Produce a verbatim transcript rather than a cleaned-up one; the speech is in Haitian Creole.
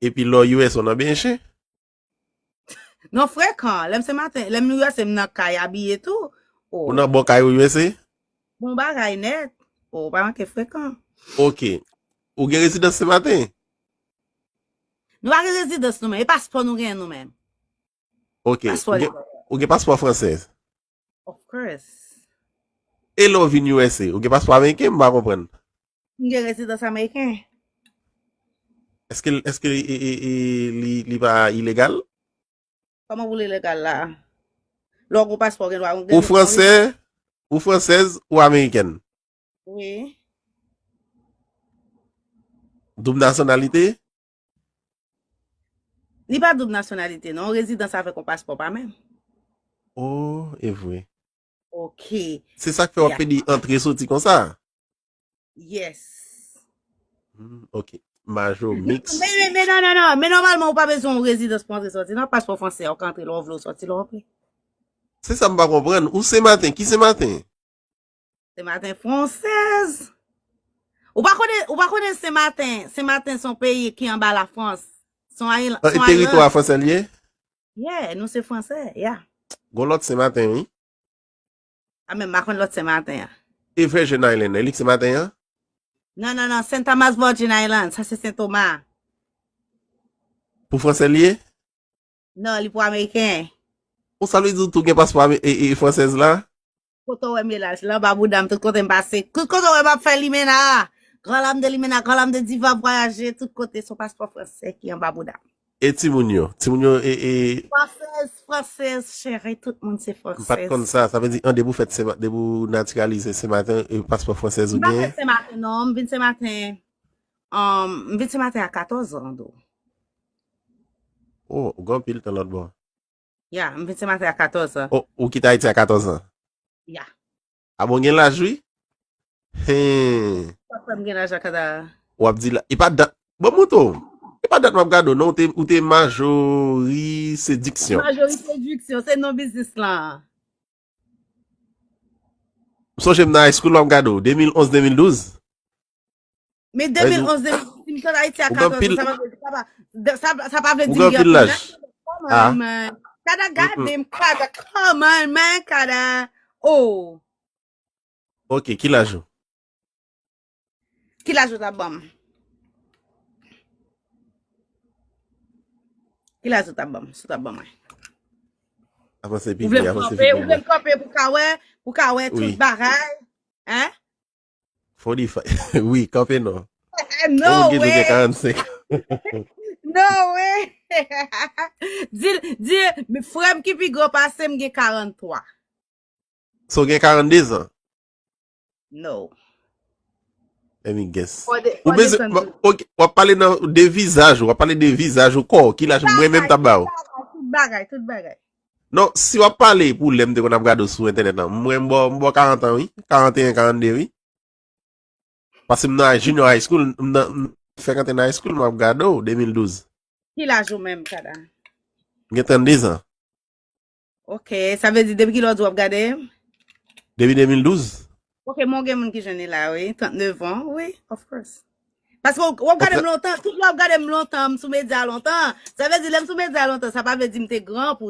Epi lè w U S A, w nan benyen chen? Non, frekan. Lè m se maten, lè m U S A, m nan kay abiye tou. Oh. Ou nan bò kay ou U S A? Bon bagay nèt. Oh, pa manke frekan. Ok. Ou gen rezidans se maten? Nou pa gen rezidans nou menm. E paspò nou gen nou menm. Ok. Paspò. Ou gen, ou gen paspò fransè? Of course. E lè w vin U S A, ou gen paspò ameriken? M pa konprann. M gen rezidans ameriken. Èske, èske e, e, e, li, li pa ilegal? Kòman pou l ilegal la? Lè w gen paspò, gen dwa, gen... Ou fransè, ou fransèz, ou amerikèn? Wi. Doub nasyonalite? Li pa doub nasyonalite, non. Rezidans avèk yon paspò pa menm. Oh, e vre. Ok. Se sa k fè w ap pedi antre soti konsa? Yes. Hmm, ok. Majo mix. Men, men, men non, non, non. Men nòmalman, ou pa bezwen yon rezidans pou antre soti. Non, paspò fransè, ou ka antre lè w vle, ou soti lè w vle. Se sa m pa konprann. Ou se maten, ki se maten? Se maten fransèz. Ou pa konnen, ou pa konnen se maten, se maten se yon peyi ki anba la Frans. Se yon island. Teritwa fransè l ye? Yeah, nou se fransè, yeah. Gon lòt se maten, wi. A men, m pa konn lòt se maten an. E Virgin Island, e li k se maten an? Non, non, non, Saint Thomas Virgin Island, sa se Sen Toma. Pou fransè l ye? Non, li pou ameriken. Ou sa vle di ou tou gen paspò ame-, e, e, fransèz la? Kote w wè m ye la, l anba bouda m, tout kote m pase. Tout kote w wè m ap fè limena. Gran lam de limena, gran lam de diva, vwayaje, tout kote se yon paspò fransè ki anba bouda m. E timoun yo? Timoun yo, e, e... Fransèz, fransèz, cheri, tout moun se fransèz. M pa t konn sa, sa vle di, an, depi w fèt se ma-, depi w natiralize se maten, e paspò fransèz ou genyen? M pa fèt se maten, non, m vin se maten. Um, m vin se maten a katòz an, do. Oh, ou gen anpil tan lòt bò. Ya, m vin se maten a katòz an. Oh, ou kite Ayiti a katòz an? Ya. A bon, gen laj, wi? Hen. Sa fè m gen laj a kata. W ap di la, e pa dat, bon, mouton. E pa dat m ap gade w, non, ou te, ou te Majori Sediksyon. Majori Sediksyon, se non biznis lan. M sonje m nan high school, m ap gade w, de mil onz, de mil douz. Men de mil onz, de mil douz, si m sot Ayiti a katòz an, sa pa vle di, sa pa, sa, sa pa vle di m gen anpil laj. Come on, man. Kada, gade m, Kada, come on, man, Kada. Oh. Ok, ki laj ou? Ki laj ou t ap ban m? Ki laj ou t ap ban m? Si w t ap ban mwen. Avanse pi byen, avanse pi byen. Ou vle m kanpe, ou vle m kanpe pou ka wè, pou ka wè tout bagay? Hein? Forty-five. Wi, kanpe non. No way. Ou gen karannsenk. No way. Di, di, frè m ki pi gran pase m gen karannntwa. So gen karannde zan? No. Let me guess. Ou bezwen, ok, w ap pale nan, de vizaj ou, w ap pale de vizaj ou, kò w, ki laj mwen menm t ap ba w. Tout bagay, tout bagay. Non, si w ap pale pou lè m te konn ap gade w sou entènèt lan, mwen m bò, m bò karant an, wi. Karanteyen, karannde, wi. Paske m nan junior high school, m nan, m fèk antre nan high school, m ap gade w, de mil douz. Ki laj ou menm, Kada? M gen trannde zan. Ok, sa vle di depi kilè w di w ap gade m? Depi de mil douz. Ok, men w gen moun ki jwenn li la, wi, trannde zan, wi, of course. Paske w, w ap gade m lontan, tout lè w ap gade m lontan, m sou medya lontan. Sa vle di lè m sou medya lontan, sa pa vle di m te gran pou